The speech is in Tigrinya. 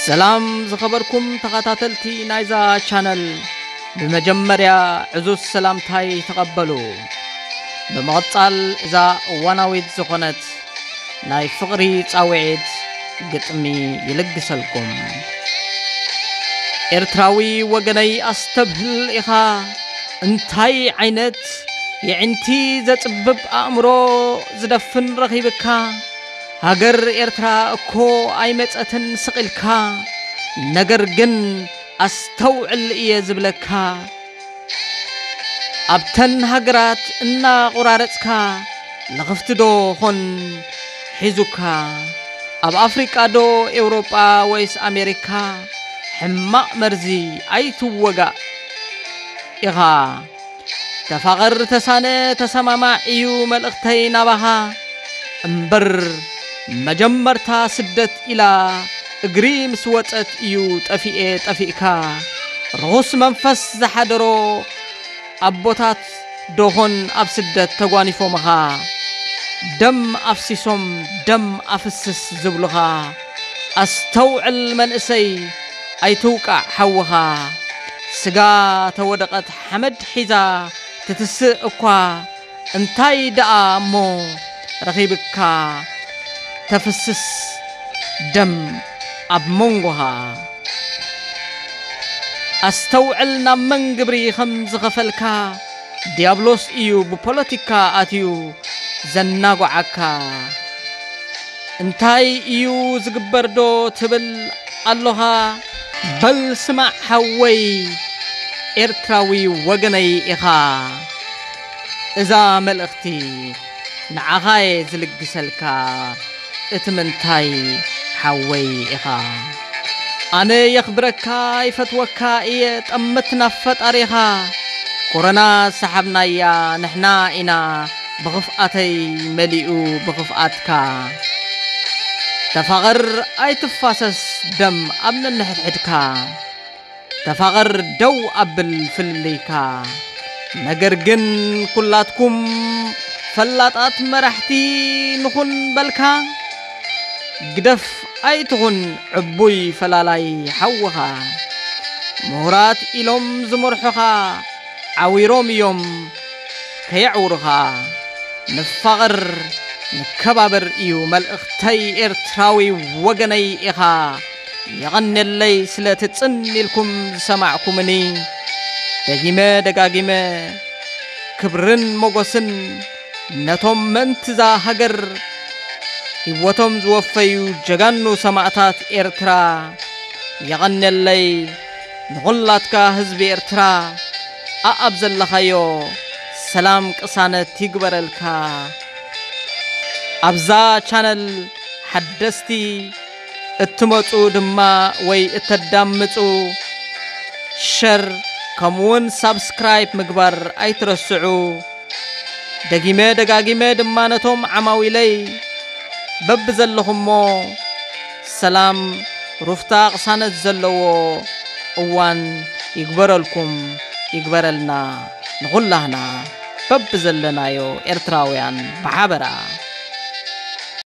ሰላም ዝኸበርኩም ተኸታተልቲ ናይዛ ቻነል፣ ብመጀመርያ ዕዙዝ ሰላምታይ ተቐበሉ። ብምቕጻል እዛ እዋናዊት ዝኾነት ናይ ፍቕሪ ጻውዒት ግጥሚ ይልግሰልኩም። ኤርትራዊ ወገነይ ኣስተብህል ኢኻ፣ እንታይ ዓይነት የዒንቲ ዘጽብብ ኣእምሮ ዝደፍን ረኺብካ? ሃገር ኤርትራ እኮ ኣይመጸትን ስቕ ኢልካ፣ ነገር ግን ኣስተውዕል እየ ዝብለካ። ኣብተን ሃገራት እናቑራረጽካ፣ ልኽፍቲ ዶ ኾን ሒዙካ? ኣብ ኣፍሪቃ ዶ ኤውሮጳ ወይስ ኣሜሪካ? ሕማቕ መርዚ ኣይትወጋእ ኢኻ። ተፋቐር ተሳነ ተሰማማዕ እዩ መልእኽተይ ናባኻ። እምበር መጀመርታ ስደት ኢላ እግሪ ምስ ወጸት እዩ ጠፊኤ ጠፊእካ። ርኹስ መንፈስ ዝሓደሮ ኣቦታት ዶኾን ኣብ ስደት ተጓኒፎምኻ። ደም ኣፍሲሶም ደም ኣፍስስ ዝብሉኻ። ኣስተውዕል መንእሰይ ኣይትውቃዕ ሓውኻ። ስጋ ተወደቐት ሓመድ ሒዛ ትትስእ እኳ፣ እንታይ ደኣ እሞ ረኺብካ ተፍስስ ደም ኣብ መንጎኻ? ኣስተውዕል ናብ መን ግብሪ ከም ዝኸፈልካ። ዲያብሎስ እዩ ብፖለቲካ ኣትዩ ዘናጓዓካ። እንታይ እዩ ዝግበር ዶ ትብል ኣሎኻ? በል ስማዕ ሓወይ፣ ኤርትራዊ ወገነይ ኢኻ። እዛ መልእኽቲ ንዓኻ እየ ዝልግሰልካ፣ እቲ ምንታይ ሓወይ ኢኻ። ኣነ የኽብረካ ይፈትወካ እየ፣ ጠምት ናብ ፈጣሪኻ። ኮረና ሰሓብናያ ንሕና ኢና፣ ብኽፍኣተይ መሊኡ ብኽፍኣትካ። ተፋቐር ኣይትፋሰስ ደም ኣብ ነንሕድሕድካ። ተፋቐር ደው ኣብል ፍልልይካ። ነገር ግን ኩላትኩም ፈላጣት መራሕቲ ንኹን በልካ። ግደፍ ኣይትኹን ዕቡይ ፈላላይ ሓውኻ። ምሁራት ኢሎም ዝመርሑኻ ዓዊሮም እዮም ከየዕውሩኻ። ንፋቐር ንከባበር እዩ መልእኽተይ ኤርትራዊ ወገነይ ኢኻ። የቐንየለይ ስለቲ ጽን ኢልኩም ዝሰማዕኩምኒ። ደጊመ ደጋጊመ ክብርን ሞጎስን ነቶም ምእንትዛ ሃገር ህይወቶም ዝወፈዩ ጀጋኑ ሰማእታት ኤርትራ። የቐንየለይ ንኹላትካ ህዝቢ ኤርትራ። ኣኣብ ዘለኻዮ ሰላም ቅሳነት ይግበረልካ። ኣብዛ ቻነል ሓደስቲ እትመጹ ድማ ወይ እተዳምጹ ሸር ከምኡውን ሳብስክራይብ ምግባር ኣይትረስዑ። ደጊመ ደጋጊመ ድማ ነቶም ዓማዊለይ በብዘለኹሞ ሰላም ሩፍታ ቅሳነት ዘለዎ እዋን ይግበረልኩም ይግበረልና ንኹላህና በብዘለናዮ ኤርትራውያን ብሓበራ።